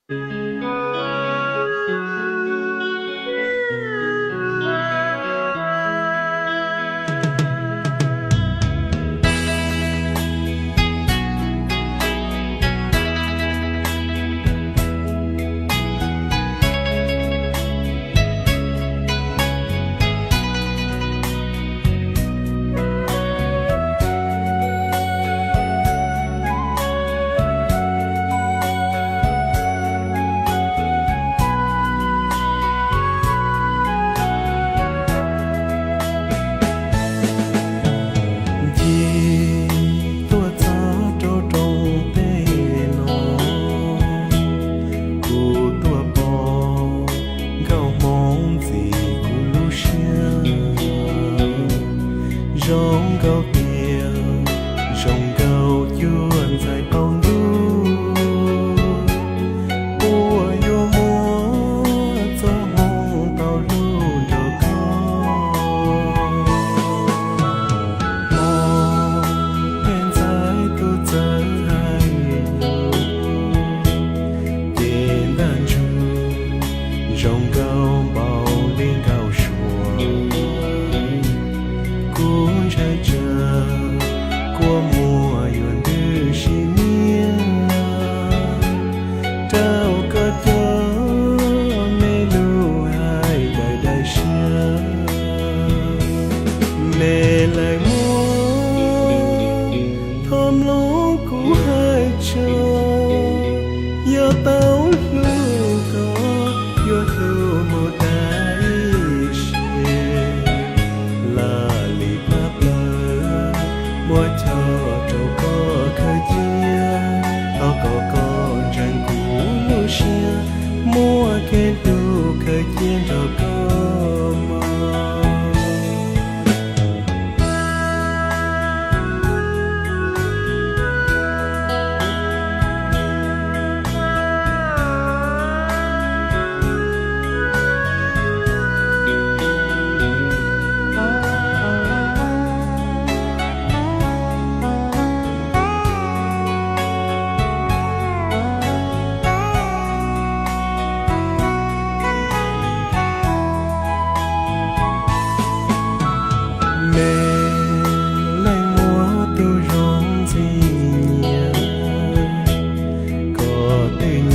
Ncig tuaj txog rau rooj teb no, kuv tuaj pom nkauj hmoob ntxim kuv lub siab. Zoo nkauj tiag, zoo nkauj cuag ntxhais qaum ntuj, puas yuav muaj txoj hmoo tau hlub nrog koj. Hmo peb ntxhais tus txawj hais lus, ces ntaj ntsug zoo nkauj npaum li nkauj suav. Kuv ntshai tsam kua muag yuav ntws sib miab rau koj cov me lus hais daim daim siab. Me leej muab thov mloog kuv hais tso, yog tau hlub koj yuav hlub mus tas ib sim. Laj lim plab plaws muab coj rau koj khaws cia, thov kom koj ntseeg kuv lub siab, muab kev hlub khaws cia nrog koj mog. Me leej muab tus zoo ntxim nyiam, kom twb